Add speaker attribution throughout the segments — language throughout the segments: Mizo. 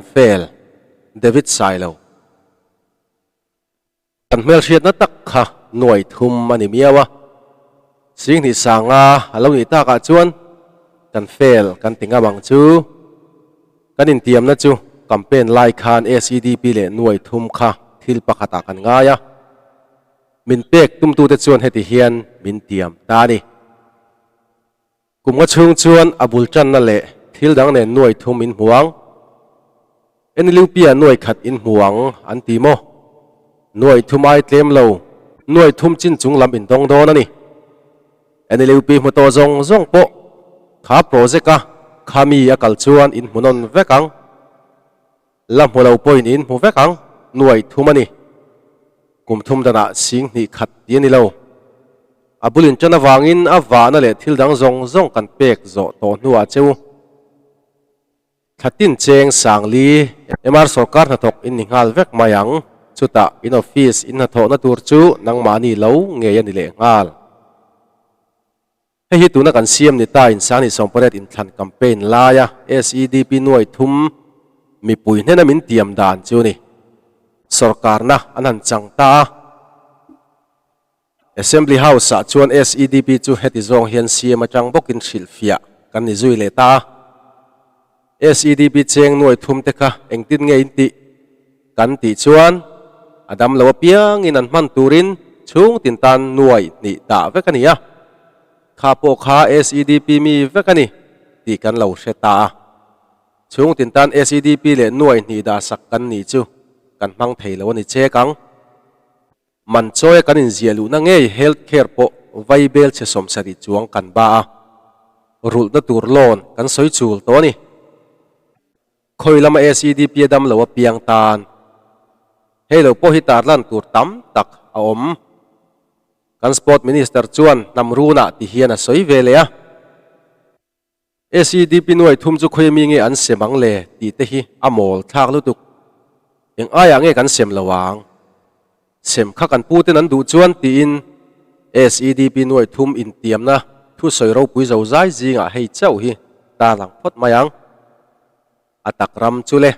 Speaker 1: fail, David Sailo. Kan hmelhriatna tak kha nuai thum a ni miau a, Singhnih sanga a lo nih takah chuan kan fail kan ti ngam ang chu. Kan intiamna chu campaign lai khan SEDP leh nuai thum kha thil pakhatah kan ngai a, min pek tumtute chuan heti hian min tiam ta a ni. Kum nga chhung chuan a bul tanna leh thil dang nen nuai thum in hmu ang. NLUP-ah nuai khat in hmu ang an ti maw? Nuai thum ai tlem lo, nuai thum chin chung lam in dawng dawn a ni. NLUP hmu tawh zawng zawng pawh kha project-a kha mi a kal chuan in hmu nawn vek ang. La hmu lo pawhin in hmu vek ang, nuai thum a ni. Kum thum danah sing hnih khat ti a ni lo. A bul in tan avangin a vahna leh thil dang zawng zawng kan pek zawh tawh hnuah cheu. Thla tin cheng Sangli, MR sawrkar hnathawk in ni nghal vek mai ang. Chutah in office in hnathawhna tur chu nangmahni lo ngei a ni leh nghal. Hei hi tuna kan siam ni ta in Sangni Sawmpariat inthlan campaign laia SEDP nuai thum mipui hnena min tiam dan chu ni. Sawrkarna an han chang ta a. Assembly House ah chuan SEDP chu heti zawng hian siam atang bawkin hrilhfiah kan ni zui leh ta a. SEDP cheng nuai thum te kha engtin nge in tih? Kan tih chuan a dam lo apiangin an hman turin chhung tin tan nuai hnih dah vek a ni a. Kha pawh kha SEDP mi vek a ni tih kan lo hre ta a. Chhung tin tan SEDP leh nuai hnih dah sak kan nih chu kan hmang thei lo a ni chek ang. Man chawi a kan inziah luhna ngei health care pawh vai bel chhe 70 chuang kan ba a, rulhna tur loan kan sawi chul tawh a ni. Khawi lama SEDP a dam lo a piang tan. Hei lo pawh hi tarlan tur tam tak a awm. Kan Sport Minister chuan hnam runah ti hian a sawi ve leh a. SEDP nuai thum chu khawi mi nge an sem ang le tih te hi a mawl thlak lutuk. Eng aiah nge kan sem lo ang? Sem kha kan pu ten an duh chuan tiin SEDP nuai thum intiamna thusawi ropui zo zai zingah hei chauh hi tarlang phawt mai ang. A tak ram chu le.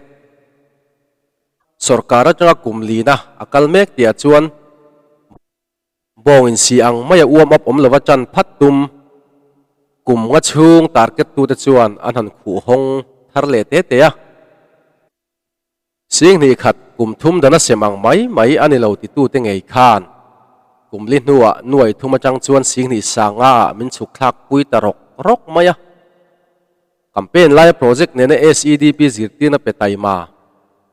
Speaker 1: Sorkar atanga kum lina a kal mek tihah chuan. Bawng insi ang mai a uam up awm lova tan phat tum. Kum nga chhung target tute chuan an han khuh hawng thar leh te te a. Sing hnih khat kum thum dana sem ang mai mai a ni lo titute ngei khan kum li hnuah nuai thum atang chuan sing hnih sanga ah min chhuk thlak pui ta rawk rawk mai a. Campaign laia project nena SEDP zirtirna pe taima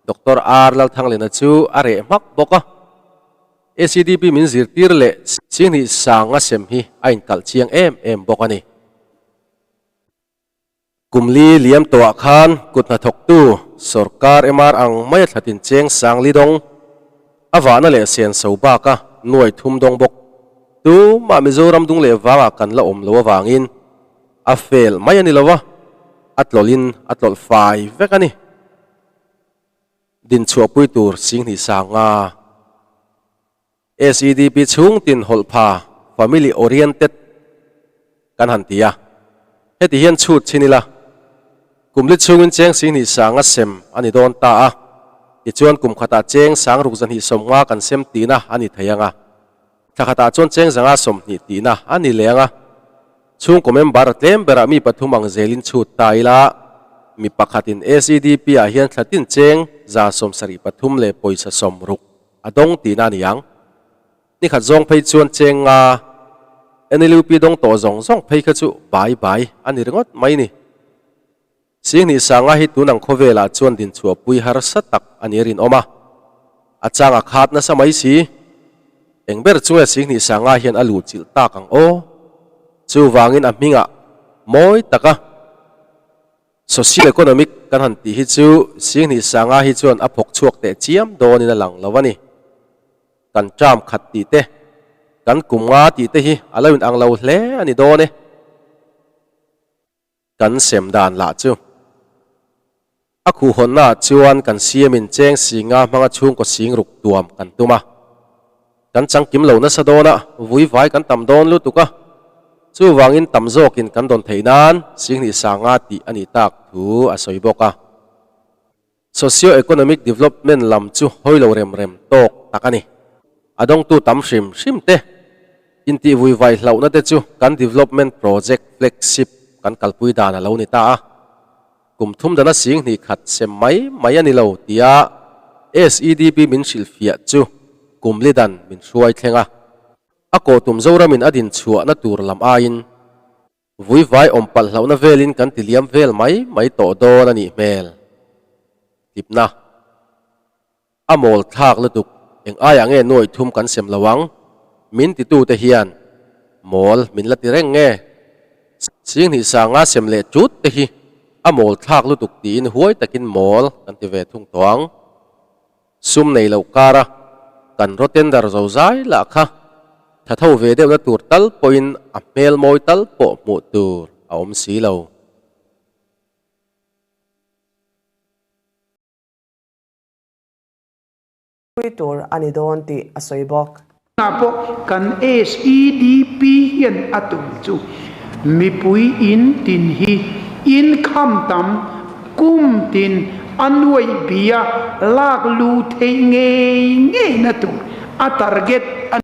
Speaker 1: Doctor R Lalthanglena chu a reh hmak bawk a. SEDP min zirtir leh Singhnih Sanga sem hi a inkalh chiang em em bawk a ni. Kum li liam tawhah khan kut hnathawktu sawrkar MR ang maia thlatin cheng sang li dawng a vahna leh senso baka nuai thum dawng bawk. Tumah Mizoram dung leh vangah kan la awm lo avangin A fel mai a ni lo a, a tlawlhin a tlawlh fai vek a ni. Dinchhuahpui tur Singhnih Sanga, SEDP chhung tin hawlh pha, family oriented, kan han ti a. Heti hian chhut chhin ila, kum li chhungin cheng Singhnih Sanga sem a ni dawn ta a, tichuan kum khatah cheng sangruk 250 kan sem tihna a ni thei ang a. Thla khatah chuan cheng 120 tihna a ni leh ang a. Chhungkaw member a tlem berah mi pathum ang zelin chhut ta ila, mi pakhatin SEDP ah hian thla tin cheng 73 leh pawisa 60 a dawng tihna a ni ang. Ni khat zawng phei chuan cheng nga NLUP dawng tawh zawng zawng phei kha chu bai bai a ni ringawt mai ni. Singhnih sanga hi tun ang khawvelah chuan dinchhuahpui harsa tak a ni rinawm a, a chang a khat nasa mai si. Eng ber chu nge Singhnih sanga hian a luhchilh tak ang aw? Chuvangin a hmingah mawi taka Social Economic kan han tih hi chu Singhnih sanga hi chuan a phawk chhuak teh chiam dawnin a lang lo a ni. Kan term khat tih te, kan kum nga tih te hi a lo inang lo hle a ni dawn e. Kan sem dan lah chu. A khuhhawnnaah chuan kan siamin cheng singa hmanga chhungkaw sing ruk tuam kan tum a. Kan changkim lo nasa dawn a, vui vai kan tam dawn lutuk a. Chuvangin tam zawkin kan dawn theih nan singhnih sanga tih a nih tak thu a sawi bawk a. Socio-economic development lam chu hawi lo rem rem tawk tak a ni. A dawngtu tam hrim hrim te, intihvui vai hlauhna te chu kan development project flagship kan kalpui dan a lo ni ta a. Kum thum dana sing hnih khat sem mai mai a ni lo tia SEDP min hrilhfiah chu kum li dan min hruai thleng a. A kawhtum Zoramin a din chhuahna tur lam aiin Vui vai awm palh hlauhna velin kan ti liam vel mai mai tawh dawn a nih hmel. Tlipna. A mawl thlak lutuk, eng aiah nge nuaih thum kan sem lo ang? Min titute hian mawl min la ti reng nge? Singhnih sanga sem leh tut te hi a mawl thlak lutuk tiin huai takin mawl kan ti ve thung tawh ang. Sum nei loh kara kan raw tender zo zai lah kha tha tho ve deuhna tur tal pawhin a hmel mawi tal pawh hmuh tur a awm si lo.
Speaker 2: Pui tur a ni dawn tih a sawi bawk.
Speaker 3: Tunah pawh kan SEDP hian a tum chu mipui in tin hi income tam kum tin a nuaih bia lak luh theih ngei ngei na tur a target a ni.